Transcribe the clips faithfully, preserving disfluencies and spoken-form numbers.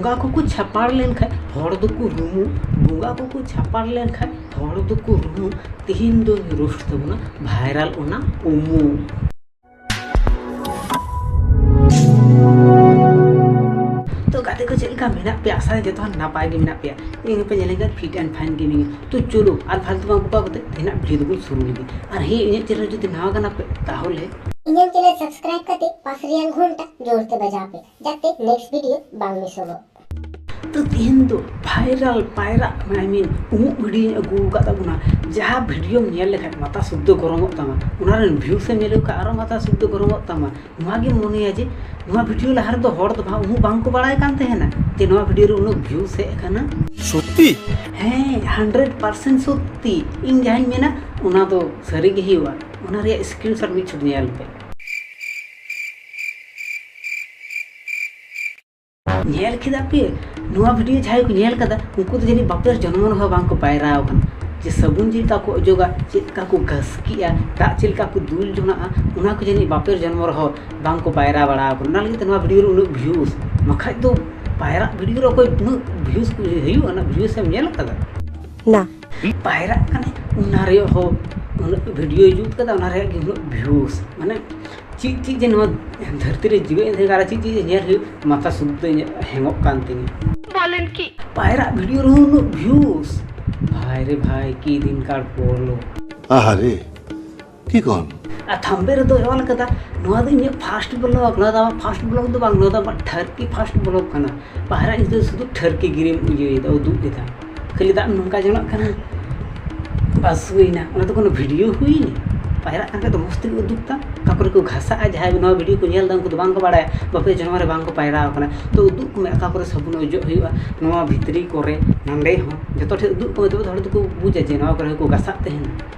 ᱵᱚᱸᱜᱟ ᱠᱚᱠᱚ ᱪᱷᱟᱯᱟᱲ ᱞᱮᱱᱠᱷᱟᱡ ᱦᱚᱲ ᱫᱚᱠᱚ ᱨᱩᱢᱩ᱾ ᱵᱚᱸᱜᱟ ᱠᱚᱠᱚ ᱪᱷᱟᱯᱟᱲ ᱞᱮᱱᱠᱷᱟᱡ ᱦᱚᱲ ᱫᱚᱠᱚ ᱨᱩᱢᱩ᱾ ᱛᱤᱦᱤᱧ ᱫᱚ ᱨᱳᱥᱴ ᱛᱟᱵᱚᱱᱟ ᱵᱷᱟᱭᱨᱟᱞ ᱚᱱᱟ ᱩᱢᱩ᱾ ᱛᱚ ᱜᱟᱛᱮ ᱠᱚ, ᱪᱮᱫ ᱞᱮᱠᱟ ᱢᱮᱱᱟᱜ ᱯᱮᱭᱟ? ᱟᱥᱟ ᱡᱚᱛᱚ ᱦᱚᱲ ᱱᱟᱯᱟᱭ ᱜᱮ ᱢᱮᱱᱟᱜ ᱯᱮᱭᱟ᱾ ᱤᱧ ᱦᱚᱸᱯᱮ ᱧᱮᱞᱮᱧ ᱠᱟᱱ fit and fine ᱜᱮ ᱢᱤᱱᱟᱹᱧᱟ᱾ ᱛᱚ ᱪᱚᱞᱚ ᱟᱨ ᱯᱷᱟᱞᱛᱩ ᱵᱟᱝ ᱵᱚᱠᱟ ᱠᱟᱛᱮ ᱛᱮᱦᱮᱧᱟᱜ ᱵᱷᱤᱰᱤᱭᱳ ᱫᱚᱵᱚᱱ ᱥᱩᱨᱩ ᱞᱮᱜᱮ᱾ ᱟᱨ ᱦᱮᱸ, ᱤᱧᱟᱹᱜ ᱪᱮᱱᱮᱞ ᱡᱩᱫᱤ ᱱᱟᱣᱟ ᱠᱟᱱᱟ ᱯᱮ ᱛᱟᱦᱚᱞᱮ ᱤᱧᱟᱹᱜ ᱪᱮᱱᱮᱞ ᱥᱟᱵᱥᱠᱨᱟᱭᱤᱵ ᱠᱟᱛᱮ ᱯᱟᱥ ᱨᱮᱭᱟᱜ ᱜᱷᱚᱱᱴᱟ ᱡᱳᱨ ᱛᱮ ᱵᱟᱡᱟᱣ ᱯᱮ, ᱡᱟᱛᱮ ᱱᱮᱠᱥᱴ ᱵᱷᱤᱰᱤᱭᱳ ᱵᱟᱝ ᱢᱤᱥᱚᱜᱚᱜ᱾ ᱛᱚ ᱛᱮᱦᱮᱧ ᱫᱚ ᱵᱷᱟᱭᱨᱟᱞ ᱯᱟᱭᱨᱟᱜ, I mean ᱩᱢᱩᱜ ᱵᱷᱤᱰᱤᱭᱳᱧ ᱟᱹᱜᱩ ᱟᱠᱟᱫ ᱛᱟᱵᱚᱱᱟ, ᱡᱟᱦᱟᱸ ᱵᱷᱤᱰᱤᱭᱳᱢ ᱧᱮᱞ ᱞᱮᱠᱷᱟᱱ ᱢᱟᱛᱟ ᱥᱩᱫᱽᱫᱷᱚ ᱜᱚᱨᱚᱢᱚᱜ ᱛᱟᱢᱟ, ᱚᱱᱟ ᱨᱮᱱ ᱵᱷᱤᱭᱩᱥ ᱮᱢ ᱧᱮᱞ ᱞᱮᱠᱷᱟᱱ ᱟᱨᱚ ᱢᱟᱛᱟ ᱥᱩᱫᱽᱫᱷᱚ ᱜᱚᱨᱚᱢᱚᱜ ᱛᱟᱢᱟ᱾ ᱱᱚᱣᱟ ᱜᱮᱢ ᱢᱚᱱᱮᱭᱟ ᱡᱮ ᱱᱚᱣᱟ ᱵᱷᱤᱰᱤᱭᱳ ᱞᱟᱦᱟ ᱨᱮᱫᱚ ᱦᱚᱲ ᱫᱚ ᱵᱟᱝ, ᱩᱢᱩᱜ ᱵᱟᱝ ᱠᱚ ᱵᱟᱲᱟᱭ ᱠᱟᱱ ᱛᱟᱦᱮᱱᱟ, ᱡᱮ ᱱᱚᱣᱟ ᱵᱷᱤᱰᱤᱭᱳ ᱨᱮ ᱩᱱᱟᱹᱜ ᱵᱷᱤᱭᱩᱥ ᱦᱮᱡ ᱟᱠᱟᱱᱟ᱾ ᱥᱚᱛᱛᱤ? ᱦᱮᱸ, hundred percent ᱥᱚᱛᱛᱤ᱾ ᱤᱧ ᱡᱟᱦᱟᱸᱧ ᱢᱮᱱᱟ ᱚᱱᱟ ᱫᱚ ᱥᱟᱹᱨᱤ ᱜᱮ ᱦᱩᱭᱩᱜᱼᱟ᱾ ᱚᱱᱟ ᱨᱮᱭᱟᱜ ᱥᱠᱨᱤᱱᱥᱚᱴ ᱢᱤᱫ ᱪᱷᱚᱴ ᱧᱮᱞ ᱯᱮ᱾ ᱧᱮᱞ ᱠᱮᱫᱟ ᱯᱮ? ᱱᱚᱣᱟ ᱵᱷᱤᱰᱤᱭᱳ ᱡᱟᱦᱟᱸᱭ ᱠᱚ ᱧᱮᱞ ᱠᱟᱫᱟ, ᱩᱱᱠᱩ ᱫᱚ ᱡᱟᱹᱱᱤᱡ ᱵᱟᱯᱮᱨ ᱡᱚᱱᱢᱚ ᱨᱮᱦᱚᱸ ᱵᱟᱝ ᱠᱚ ᱯᱟᱭᱨᱟ ᱟᱠᱟᱱᱟ᱾ ᱡᱮ ᱥᱟᱵᱩᱱ ᱪᱮᱫ ᱞᱮᱠᱟ ᱠᱚ ᱚᱡᱚᱜᱟ, ᱪᱮᱫ ᱞᱮᱠᱟ ᱠᱚ ᱜᱷᱟᱥᱠᱤᱜᱼᱟ, ᱫᱟᱜ ᱪᱮᱫ ᱞᱮᱠᱟ ᱠᱚ ᱫᱩᱞ ᱡᱚᱱᱟᱜᱼᱟ, ᱚᱱᱟ ᱠᱚ ᱡᱟᱹᱱᱤᱡ ᱵᱟᱯᱮᱨ ᱡᱚᱱᱢᱚ ᱨᱮᱦᱚᱸ ᱵᱟᱝ ᱠᱚ ᱯᱟᱭᱨᱟ ᱵᱟᱲᱟ ᱟᱠᱟᱱᱟ᱾ ᱚᱱᱟ ᱞᱟᱹᱜᱤᱫ ᱛᱮ ᱱᱚᱣᱟ ᱵᱷᱤᱰᱤᱭᱳ ᱨᱮ ᱩᱱᱟᱹᱜ ᱵᱷᱤᱭᱩᱥ᱾ ᱵᱟᱠᱷᱟᱡ ᱫᱚ ᱯᱟᱭᱨᱟᱜ ᱵᱷᱤᱰᱤᱭᱳ ᱨᱮ ᱚᱠᱚᱭ ᱩᱱᱟᱹᱜ ᱵᱷᱤᱭᱩᱥ ᱠᱚ ᱦᱩᱭᱩᱜᱼᱟ? ᱚᱱᱟ ᱵᱷᱤᱭᱩᱥ ᱮᱢ ᱧᱮᱞ ᱠᱟᱫᱟ? ᱱᱟ᱾ ᱯᱟᱭᱨᱟᱜ ᱠᱟᱱᱟᱭ, ᱚᱱᱟ ᱨᱮᱭᱟᱜ ᱦᱚᱸ ᱩᱱᱟᱹᱜ ᱵᱷᱤᱰᱤᱭᱳᱭ ᱡᱩᱛ ᱠᱟᱫᱟ, ᱚᱱᱟ ᱨᱮᱭᱟᱜ ᱜᱮ ᱩᱱᱟᱹᱜ ᱵᱷᱤᱭᱩᱥ᱾ ᱢᱟᱱᱮ ᱪᱮᱫ ᱪᱮᱫ ᱡᱮ ᱱᱚᱣᱟ ᱫᱷᱟᱹᱨᱛᱤ ᱨᱮ ᱡᱤᱣᱮᱫ ᱮᱱ ᱛᱟᱦᱮᱸ ᱠᱟᱱᱟ, ᱪᱮᱫ ᱪᱮᱫ ᱡᱮ ᱧᱮᱞ ᱦᱩᱭᱩᱜ, ᱢᱟᱛᱟ ᱥᱩᱫᱽᱫᱷᱚ ᱤᱧᱟᱹᱜ ᱦᱮᱝᱚᱜ ᱠᱟᱱ ᱛᱤᱧᱟᱹ᱾ ᱵᱚᱞᱮᱱ ᱠᱤ? ᱯᱟᱭᱨᱟᱜ ᱵᱷᱤᱰᱤᱭᱳ ᱨᱮᱦᱚᱸ ᱩᱱᱟᱹᱜ ᱵᱷᱤᱭᱩᱥ᱾ ᱵᱷᱟᱭ ᱨᱮ ᱵᱷᱟᱭ, ᱠᱤ ᱫᱤᱱ ᱠᱟᱞ ᱯᱚᱨᱞᱳ᱾ ᱟᱦᱟᱨᱮ, ᱠᱤ ᱠᱚᱱ? ᱟᱨ ᱛᱷᱟᱢᱵᱮᱞ ᱨᱮᱫᱚ ᱚᱞ ᱠᱟᱫᱟ, "ᱱᱚᱣᱟ ᱫᱚ ᱤᱧᱟᱹᱜ ᱯᱷᱟᱥᱴ ᱵᱞᱚᱜ, ᱱᱚᱣᱟ ᱫᱚ ᱟᱢᱟᱜ ᱯᱷᱟᱥᱴ ᱵᱞᱚᱜ ᱫᱚ ᱵᱟᱝ, ᱱᱚᱣᱟ ᱫᱚ ᱟᱢᱟᱜ ᱴᱷᱟᱹᱨᱠᱤ ᱯᱷᱟᱥᱴ ᱵᱞᱚᱜ ᱠᱟᱱᱟ᱾" ᱯᱟᱭᱨᱟᱜ ᱤᱧ ᱫᱚ ᱥᱩᱫᱷᱩ ᱴᱷᱟᱹᱨᱠᱤ ᱜᱤᱨᱤᱢ ᱤᱭᱟᱹᱭᱮᱫᱟ, ᱩᱫᱩᱜ ᱮᱫᱟ, ᱠᱷᱟᱹᱞᱤ ᱫᱟᱜ ᱱᱚᱝᱠᱟ ᱡᱚᱱᱟᱜ ᱠᱟᱱᱟ᱾ ᱵᱟᱥ ᱦᱩᱭᱱᱟ, ᱚᱱᱟ ᱫᱚ ᱠᱳᱱᱳ ᱵᱷᱤᱰᱤᱭᱳ ᱦᱩᱭᱱᱟ? ᱯᱟᱭᱨᱟᱜ ᱠᱟᱱ ᱠᱷᱟᱡ ᱫᱚ ᱢᱚᱡᱽ ᱛᱮᱜᱮ ᱩᱫᱩᱜ ᱛᱟᱢ᱾ ᱚᱠᱟ ᱠᱚᱨᱮ ᱠᱚ ᱜᱷᱟᱥᱟᱜᱼᱟ, ᱡᱟᱦᱟᱸᱭ ᱱᱚᱣᱟ ᱵᱷᱤᱰᱤᱭᱳ ᱠᱚ ᱧᱮᱞ ᱮᱫᱟ, ᱩᱱᱠᱩ ᱫᱚ ᱵᱟᱝ ᱠᱚ ᱵᱟᱲᱟᱭᱟ, ᱵᱟᱯᱮ ᱡᱚᱱᱢᱚ ᱨᱮ ᱵᱟᱝ ᱠᱚ ᱯᱟᱭᱨᱟ ᱟᱠᱟᱱᱟ᱾ ᱛᱚ ᱩᱫᱩᱜ ᱠᱚᱢᱮ, ᱚᱠᱟ ᱠᱚᱨᱮ ᱥᱟᱵᱚᱱ ᱚᱡᱚᱜ ᱦᱩᱭᱩᱜᱼᱟ, ᱱᱚᱣᱟ ᱵᱷᱤᱛᱨᱤ ᱠᱚᱨᱮ, ᱱᱚᱸᱰᱮ ᱦᱚᱸ, ᱡᱚᱛᱚ ᱴᱷᱮᱱ ᱩᱫᱩᱜ ᱠᱚᱢᱮ, ᱛᱚᱵᱮ ᱛᱚ ᱦᱚᱲ ᱫᱚᱠᱚ ᱵᱩᱡᱟ ᱡᱮ ᱱᱚᱣᱟ ᱠᱚᱨᱮ ᱦᱚᱸᱠᱚ ᱜᱷᱟᱥᱟᱜ ᱛᱟᱦᱮᱱᱟ᱾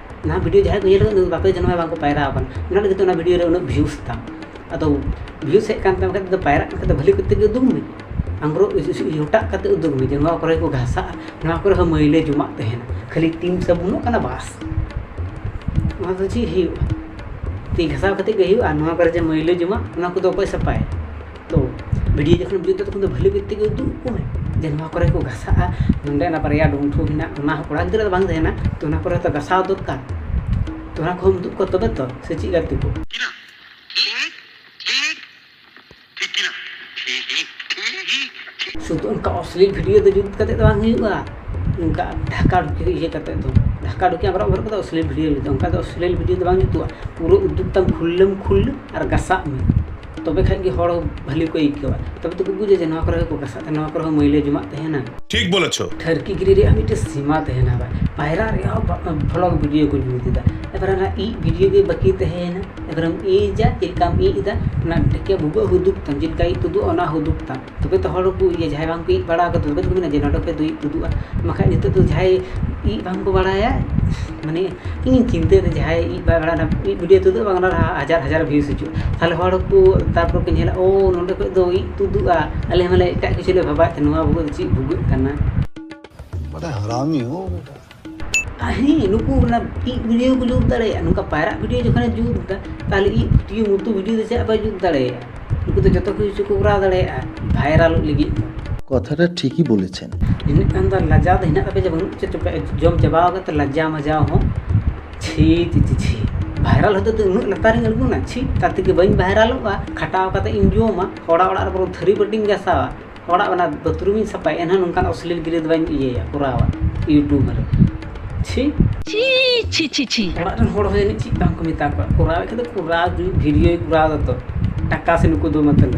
ᱱᱚᱣᱟ ᱵᱷᱤᱰᱤᱭᱳ ᱡᱟᱦᱟᱸᱭ ᱠᱚ ᱧᱮᱞ ᱠᱟᱫᱟ, ᱩᱱᱠᱩ ᱫᱚ ᱵᱟᱯᱮ ᱡᱚᱱᱢᱚ ᱨᱮ ᱵᱟᱝ ᱠᱚ ᱯᱟᱭᱨᱟ ᱟᱠᱟᱱᱟ, ᱚᱱᱟ ᱞᱟᱹᱜᱤᱫ ᱛᱮ ᱚᱱᱟ ᱵᱷᱤᱰᱤᱭᱳ ᱨᱮ ᱩᱱᱟᱹᱜ ᱵᱷᱤᱭᱩᱥ ᱛᱟᱢ᱾ ᱟᱫᱚ ᱵᱷᱤᱭᱩᱥ ᱦᱮᱡ ᱠᱟᱱ ᱛᱟᱢ ᱠᱷᱟᱡ ᱫᱚ ᱯᱟᱭᱨᱟᱜ ᱠᱟᱱ ᱠᱷᱟᱡ ᱫᱚ ᱵᱷᱟᱹᱞᱤ ᱠᱟᱛᱮ ᱜᱮ ᱩᱫᱩᱜ ᱢᱮ᱾ ᱟᱝᱨᱚᱵ ᱤᱭᱟᱹ ᱚᱴᱟᱜ ᱠᱟᱛᱮ ᱩᱫᱩᱜ ᱢᱮ ᱡᱮ ᱱᱚᱣᱟ ᱠᱚᱨᱮ ᱠᱚ ᱜᱷᱟᱥᱟᱜᱼᱟ, ᱱᱚᱣᱟ ᱠᱚᱨᱮ ᱦᱚᱸ ᱢᱟᱹᱭᱞᱟᱹ ᱡᱚᱢᱟᱜ ᱛᱟᱦᱮᱱᱟ, ᱠᱷᱟᱹᱞᱤ ᱛᱤᱢ ᱥᱟᱵᱚᱱᱚᱜ ᱠᱟᱱᱟ, ᱵᱟᱥ᱾ ᱱᱚᱣᱟ ᱫᱚ ᱪᱮᱫ ᱦᱩᱭᱩᱜᱼᱟ? ᱛᱤ ᱜᱷᱟᱥᱟᱣ ᱠᱟᱛᱮ ᱜᱮ ᱦᱩᱭᱩᱜᱼᱟ? ᱱᱚᱣᱟ ᱠᱚᱨᱮ ᱡᱮ ᱢᱟᱹᱭᱞᱟᱹ ᱡᱚᱢᱟᱜ, ᱚᱱᱟ ᱠᱚᱫᱚ ᱚᱠᱚᱭ ᱥᱟᱯᱷᱟᱭᱟ? ᱛᱚ ᱵᱷᱤᱰᱤᱭᱳ ᱡᱚᱠᱷᱚᱱ ᱡᱩᱛ ᱛᱚᱠᱷᱚᱱ ᱫᱚ ᱵᱷᱟᱹᱞᱤ ᱵᱷᱟᱹᱞᱤ ᱛᱮᱜᱮ ᱩᱫᱩᱜ ᱟᱠᱚ ᱢᱮ, ᱡᱮ ᱱᱚᱣᱟ ᱠᱚᱨᱮ ᱠᱚ ᱜᱷᱟᱥᱟᱜᱼᱟ, ᱱᱚᱸᱰᱮ ᱚᱱᱟ ᱵᱟᱨᱭᱟ ᱰᱩᱢᱴᱷᱩ ᱢᱮᱱᱟᱜ, ᱚᱱᱟ ᱠᱚᱲᱟ ᱜᱤᱫᱽᱨᱟᱹ ᱫᱚ ᱵᱟᱝ ᱛᱟᱦᱮᱱᱟ, ᱛᱚ ᱚᱱᱟ ᱠᱚᱨᱮ ᱫᱚ ᱜᱷᱟᱥᱟᱣ ᱫᱚᱨᱠᱟᱨ, ᱛᱚ ᱚᱱᱟ ᱠᱚᱦᱚᱸ ᱩᱫᱩᱜ ᱠᱚ ᱛᱚᱵᱮ ᱛᱚ, ᱥᱮ ᱪᱮᱫ ᱜᱟᱛᱮ ᱠᱚ? ᱥᱩᱫᱷᱩ ᱚᱱᱠᱟ ᱚᱥᱞᱤᱞ ᱵᱷᱤᱰᱤᱭᱳ ᱫᱚ ᱡᱩᱛ ᱠᱟᱛᱮ ᱫᱚ ᱵᱟᱝ ᱦᱩᱭᱩᱜᱼᱟ᱾ ᱚᱱᱠᱟ ᱰᱷᱟᱠᱟ ᱰᱷᱩᱠᱤ ᱤᱭᱟᱹ ᱠᱟᱛᱮ ᱫᱚ, ᱰᱷᱟᱠᱟ ᱰᱷᱩᱠᱤ ᱟᱵᱨᱟᱜ ᱵᱷᱚᱨ ᱠᱟᱛᱮ ᱚᱥᱞᱤᱞ ᱵᱷᱤᱰᱤᱭᱳ ᱡᱩᱛ, ᱚᱱᱠᱟ ᱫᱚ ᱚᱥᱞᱤᱞ ᱵᱷᱤᱰᱤᱭᱳ ᱫᱚ ᱵᱟᱝ ᱡᱩᱛᱩᱜᱼᱟ᱾ ᱯᱩᱨᱟᱹ ᱩᱫᱩᱜ ᱛᱟᱢ ᱠᱷᱩᱞᱞᱟᱹᱢ ᱠᱷᱩᱞᱞᱟᱹ ᱟᱨ ᱜᱟᱥᱟᱜ ᱢᱮ, ᱛᱚᱵᱮ ᱠᱷᱟᱡ ᱜᱮ ᱦᱚᱲ ᱵᱷᱟᱹᱞᱤ ᱠᱚ ᱟᱹᱭᱠᱟᱹᱣᱟ, ᱛᱚᱵᱮ ᱛᱚᱠᱚ ᱵᱩᱡᱟ ᱡᱮ ᱱᱚᱣᱟ ᱠᱚᱨᱮ ᱠᱚ ᱜᱟᱥᱟᱜ ᱛᱟᱦᱮᱱᱟ, ᱱᱚᱣᱟ ᱠᱚᱨᱮ ᱦᱚᱸ ᱢᱟᱹᱭᱞᱟᱹ ᱡᱚᱢᱟᱜ ᱛᱟᱦᱮᱱᱟ᱾ ᱴᱷᱤᱠ ᱵᱚᱞᱮᱪᱷᱚ᱾ ᱴᱷᱟᱹᱨᱠᱤ ᱜᱤᱨᱤ ᱨᱮᱭᱟᱜ ᱢᱤᱫᱴᱮᱱ ᱥᱤᱢᱟ ᱛᱟᱦᱮᱱᱟ ᱵᱟᱭ, ᱯᱟᱭᱨᱟᱜ ᱨᱮᱭᱟᱜ ᱦᱚᱸ ᱵᱷᱞᱚᱜ ᱵᱷᱤᱰᱤᱭᱳ ᱠᱚ ᱡᱩᱛ ᱮᱫᱟ, ᱮᱵᱟᱨ ᱚᱱᱟ ᱤᱡ ᱵᱷᱤᱰᱤᱭᱳ ᱜᱮ ᱵᱟᱹᱠᱤ ᱛᱟᱦᱮᱸᱭᱮᱱᱟ᱾ ᱮᱵᱟᱨᱮᱢ ᱤᱡᱟ, ᱪᱮᱫ ᱞᱮᱠᱟᱢ ᱤᱡ ᱮᱫᱟ, ᱚᱱᱟ ᱰᱷᱮᱠᱮ ᱵᱷᱩᱜᱟᱹᱜ ᱦᱩᱫᱩᱜ ᱛᱟᱢ, ᱪᱮᱫ ᱞᱮᱠᱟ ᱤᱡ ᱛᱩᱫᱩᱜᱼᱟ ᱚᱱᱟ ᱦᱩᱫᱩᱜ ᱛᱟᱢ, ᱛᱚᱵᱮ ᱛᱚ ᱦᱚᱲ ᱠᱚ ᱤᱭᱟᱹ, ᱡᱟᱦᱟᱸᱭ ᱵᱟᱝ ᱠᱚ ᱤᱡ ᱵᱟᱲᱟ ᱟᱠᱟᱫᱟ ᱛᱚᱵᱮ ᱛᱚᱠᱚ ᱢᱮᱱᱟ ᱡᱮ ᱱᱚᱰᱮ ᱠᱷᱚᱡ ᱫᱚ ᱤᱡ ᱛᱩᱫᱩᱜᱼᱟ᱾ ᱵᱟᱠᱷᱟᱡ ᱱᱤᱛᱚᱜ ᱫᱚ ᱡᱟᱦᱟᱸᱭ ᱤᱡ ᱵᱟᱝ ᱠᱚ ᱵᱟᱲᱟᱭᱟ, ᱢᱟᱱᱮ ᱤᱧ ᱪᱤᱱᱛᱟᱹᱭᱮᱫᱟ ᱡᱟᱦᱟᱸᱭ ᱤᱡ ᱵᱟᱭ ᱵᱟᱲᱟᱭᱟ, ᱚᱱᱟ ᱤᱡ ᱵᱷᱤᱰᱤᱭᱳ ᱛᱩᱫᱩᱜᱼᱟ ᱵᱟᱝ, ᱚᱱᱟ ᱨᱮ ᱦᱟᱡᱟᱨ ᱦᱟᱡᱟᱨ ᱵᱷᱤᱭᱩᱥ ᱦᱤᱡᱩᱜᱼᱟ, ᱛᱟᱦᱞᱮ ᱦᱚᱲ ᱠᱚ ᱛᱟᱨᱯᱚᱨ ᱠᱚ ᱧᱮᱞᱟ, ᱳ ᱱᱚᱰᱮ ᱠᱷᱚᱡ ᱫᱚ ᱤᱡ ᱛᱩᱫᱩᱜᱼᱟ, ᱟᱞᱮ ᱢᱟᱞᱮ ᱮᱴᱟᱜ ᱠᱤᱪᱷᱩ ᱞᱮ ᱵᱷᱟᱵᱟᱭᱮᱫ ᱛᱟᱦᱮᱱ, ᱱᱚᱣᱟ ᱵᱷᱩᱜᱟᱹᱜ ᱫᱚ ᱪᱮᱫ ᱵᱷᱩᱜᱟᱹᱜ ᱠᱟᱱᱟ? ᱵᱟᱲᱟ ᱦᱟᱨᱟᱢᱤ ᱦᱳ ᱵᱮᱴᱟ᱾ ᱟᱨ ᱦᱮᱸ, ᱱᱩᱠᱩ ᱚᱱᱟ ᱤᱡ ᱵᱷᱤᱰᱤᱭᱳ ᱠᱚ ᱡᱩᱛ ᱫᱟᱲᱮᱭᱟᱜᱼᱟ, ᱱᱚᱝᱠᱟ ᱯᱟᱭᱨᱟᱜ ᱵᱷᱤᱰᱤᱭᱳ ᱡᱚᱠᱷᱚᱱᱮ ᱡᱩᱛ ᱮᱫᱟ, ᱛᱟᱦᱞᱮ ᱤᱡ ᱵᱷᱤᱰᱤᱭᱳ ᱢᱩᱛᱩ ᱵᱷᱤᱰᱤᱭᱳ ᱫᱚ ᱪᱮᱫᱟᱜ ᱵᱟᱭ ᱡᱩᱛ ᱫᱟᱲᱮᱭᱟᱜᱼᱟ? ᱱᱩᱠᱩ ᱫᱚ ᱡᱚᱛᱚ ᱠᱤᱪᱷᱩ ᱠᱚ ᱠᱚᱨᱟᱣ ᱫᱟᱲᱮᱭᱟᱜᱼᱟ ᱵᱷᱟᱭᱨᱟᱞᱚᱜ ᱞᱟᱹᱜᱤᱫ ᱫᱚ᱾ ᱠᱟᱛᱷᱟᱴᱟ ᱴᱷᱤᱠ ᱜᱮ ᱵᱚᱞᱮᱪᱷᱮᱱ᱾ ᱤᱱᱟᱹᱜ ᱜᱟᱱ ᱫᱚ ᱞᱟᱡᱟᱣ ᱫᱚ ᱦᱮᱱᱟᱜ ᱛᱟᱯᱮ ᱡᱮ ᱵᱟᱹᱱᱩᱜ ᱪᱮᱫ ᱛᱟᱯᱮ, ᱡᱚᱢ ᱪᱟᱵᱟᱣ ᱠᱟᱛᱮ ᱞᱟᱡᱟᱣ ᱢᱟᱡᱟᱣ ᱦᱚᱸ᱾ ᱪᱷᱤ ᱪᱷᱤ ᱪᱷᱤ ᱪᱷᱤ᱾ ᱵᱷᱟᱭᱨᱟᱞ ᱦᱚᱛᱮ ᱛᱮ ᱩᱱᱟᱹᱜ ᱞᱟᱛᱟᱨ ᱨᱤᱧ ᱟᱬᱜᱚᱱᱟ? ᱪᱷᱤ, ᱛᱟᱛᱮ ᱜᱮ ᱵᱟᱹᱧ ᱵᱷᱟᱭᱨᱟᱞᱚᱜᱼᱟ᱾ ᱠᱷᱟᱴᱟᱣ ᱠᱟᱛᱮ ᱤᱧ ᱡᱚᱢᱟ, ᱦᱚᱲᱟᱜ ᱚᱲᱟᱜ ᱨᱮ ᱵᱚᱨᱚᱝ ᱛᱷᱟᱹᱨᱤ ᱵᱟᱹᱴᱤᱧ ᱜᱟᱥᱟᱣᱟ, ᱦᱚᱲᱟᱜ ᱚᱱᱟ ᱵᱟᱛᱷᱨᱩᱢᱤᱧ ᱥᱟᱯᱷᱟᱭᱟ, ᱮᱱᱦᱚᱸ ᱱᱚᱝᱠᱟᱱ ᱚᱥᱞᱤᱞ ᱜᱤᱨᱤ ᱫᱚ ᱵᱟᱹᱧ ᱤᱭᱟᱹᱭᱟ, ᱠᱚᱨᱟᱣᱟ YouTube ᱨᱮ᱾ ᱪᱷᱤ᱾ ᱪᱷᱤ, ᱪᱷᱤ, ᱪᱷᱤ, ᱪᱷᱤ᱾ ᱚᱲᱟᱜ ᱨᱮᱱ ᱦᱚᱲ ᱦᱚᱸ ᱡᱟᱹᱱᱤᱡ ᱪᱮᱫ ᱵᱟᱝ ᱠᱚ ᱢᱮᱛᱟ ᱠᱚᱣᱟ, ᱠᱚᱨᱟᱣᱮᱫ ᱠᱷᱟᱱ ᱫᱚ ᱠᱚᱨᱟᱣ ᱜᱮ, ᱵᱷᱤᱰᱤᱭᱳᱭ ᱠᱚᱨᱟᱣ ᱫᱟ ᱛᱚ, ᱴᱟᱠᱟ ᱥᱮ ᱱᱩᱠᱩ ᱫᱚ ᱢᱚᱛᱞᱚᱵ᱾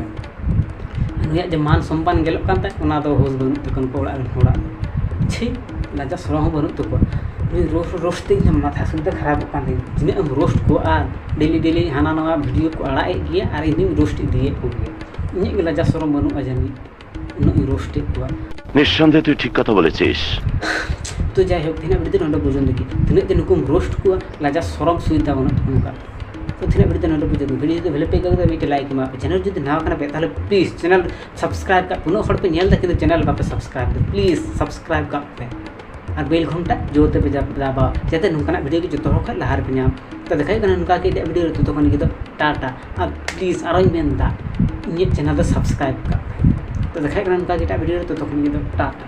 ᱟᱨ ᱱᱩᱭᱟᱜ ᱡᱮ ᱢᱟᱱ ᱥᱚᱢᱢᱟᱱ ᱧᱮᱞᱚᱜ ᱠᱟᱱ ᱛᱟᱭ, ᱚᱱᱟ ᱫᱚ ᱦᱳᱥ ᱵᱟᱹᱱᱩᱜ ᱛᱟᱠᱚᱣᱟ ᱱᱩᱠᱩ ᱚᱲᱟᱜ ᱨᱮᱱ ᱦᱚᱲᱟᱜ᱾ ᱪᱷᱤ, ᱞᱟᱡᱟ ᱥᱚᱨᱚᱢ ᱦᱚᱸ ᱵᱟᱹᱱᱩᱜ ᱛᱟᱠᱚᱣᱟ᱾ ᱱᱩᱭ ᱨᱳᱥᱴ, ᱨᱳᱥᱴ ᱛᱮ ᱤᱧᱟᱹᱜ ᱢᱟᱛᱷᱟ ᱥᱩᱱ ᱛᱮ ᱠᱷᱟᱨᱟᱯᱚᱜ ᱠᱟᱱ ᱛᱤᱧᱟ᱾ ᱛᱤᱱᱟᱹᱜ ᱮᱢ ᱨᱳᱥᱴ ᱠᱚᱣᱟ ᱟᱨ ᱰᱮᱞᱤ ᱰᱮᱞᱤ ᱦᱟᱱᱟ ᱱᱟᱣᱟ ᱵᱷᱤᱰᱤᱭᱳ ᱠᱚ ᱟᱲᱟᱜ ᱮᱫ ᱜᱮᱭᱟ ᱟᱨ ᱤᱧ ᱫᱩᱧ ᱨᱳᱥᱴ ᱤᱫᱤᱭᱮᱫ ᱠᱚᱜᱮᱭᱟ᱾ ᱤᱧᱟᱹᱜ ᱜᱮ ᱞᱟᱡᱟ ᱥᱚᱨᱚᱢ ᱵᱟᱹᱱᱩᱜᱼᱟ ᱡᱟᱹᱱᱤᱡ, ᱩᱱᱟᱹᱜ ᱤᱧ ᱨᱳᱥᱴ ᱮᱫ ᱠᱚᱣᱟ᱾ নিঃসন্দেহে তুই ঠিক কথা বলেছিস। ᱛᱚ ᱡᱟᱭᱦᱳᱠ, ᱛᱮᱦᱮᱧᱟᱜ ᱵᱷᱤᱰᱤᱭᱳ ᱫᱚ ᱱᱚᱰᱮ ᱯᱚᱨᱡᱚᱱᱛᱚ ᱜᱮ᱾ ᱛᱤᱱᱟᱹᱜ ᱡᱮ ᱱᱩᱠᱩᱢ ᱨᱳᱥᱴ ᱠᱚᱣᱟ, ᱞᱟᱡᱟ ᱥᱚᱨᱚᱢ ᱥᱩᱭᱫᱟ ᱵᱟᱹᱱᱩᱜ ᱛᱟᱠᱚᱣᱟ ᱱᱚᱝᱠᱟ᱾ ᱛᱚ ᱛᱮᱦᱮᱧᱟᱜ ᱵᱷᱤᱰᱤᱭᱳ ᱫᱚ ᱱᱚᱰᱮ ᱯᱚᱨᱡᱚᱱᱛᱚ᱾ ᱵᱷᱤᱰᱤᱭᱳ ᱡᱩᱫᱤ ᱵᱷᱟᱞᱮ ᱯᱮ ᱟᱹᱭᱠᱟᱹᱣ ᱠᱮᱫᱟ, ᱢᱤᱫᱴᱮᱱ ᱞᱟᱭᱤᱠ ᱮᱢᱟ ᱯᱮ᱾ ᱪᱮᱱᱮᱞ ᱡᱩᱫᱤ ᱱᱟᱣᱟ ᱠᱟᱱᱟ ᱯᱮ, ᱛᱟᱦᱞᱮ ᱯᱞᱤᱡᱽ ᱪᱮᱱᱮᱞ ᱥᱟᱵᱥᱠᱨᱟᱭᱤᱵᱽ ᱠᱟᱜ ᱯᱮ᱾ ᱩᱱᱟᱹᱜ ᱦᱚᱲ ᱯᱮ ᱧᱮᱞ ᱮᱫᱟ ᱠᱤᱱᱛᱩ ᱪᱮᱱᱮᱞ ᱵᱟᱯᱮ ᱥᱟᱵᱥᱠᱨᱟᱭᱤᱵᱽ ᱮᱫᱟ, ᱯᱞᱤᱡᱽ ᱥᱟᱵᱥᱠᱨᱟᱭᱤᱵᱽ ᱠᱟᱜ ᱯᱮ᱾ ᱟᱨ ᱵᱮᱞ ᱜᱷᱚᱱᱴᱟ ᱡᱳᱨ ᱛᱮᱯᱮ ᱫᱟᱵᱟᱣᱟ, ᱡᱟᱛᱮ ᱱᱚᱝᱠᱟᱱᱟᱜ ᱵᱷᱤᱰᱤᱭᱳ ᱜᱮ ᱡᱚᱛᱚ ᱦᱚᱲ ᱠᱷᱚᱱ ᱞᱟᱦᱟ ᱨᱮᱯᱮ ᱧᱟᱢ᱾ ᱛᱚ ᱫᱮᱠᱷᱟᱜ ᱠᱟᱱᱟ ᱱᱚᱝᱠᱟ ᱜᱮ ᱮᱴᱟᱜ video ᱨᱮ, ᱛᱚᱛᱚ ᱠᱷᱚᱱ ᱜᱮ ᱫᱚ ᱴᱟᱴᱟ᱾ ᱟᱨ please ᱟᱨᱚᱧ ᱢᱮᱱ ᱮᱫᱟ, ᱤᱧᱟᱹᱜ channel ᱫᱚ subscribe ᱠᱟᱜ ᱯᱮ᱾ ᱛᱚ ᱫᱮᱠᱷᱟᱜ ᱠᱟᱱᱟ ᱱᱚᱝᱠᱟ ᱜᱮ ᱮᱴᱟᱜ video ᱨᱮ, ᱛᱚᱛᱚ ᱠᱷᱚᱱ ᱜᱮ ᱫᱚ ᱴᱟᱴᱟ᱾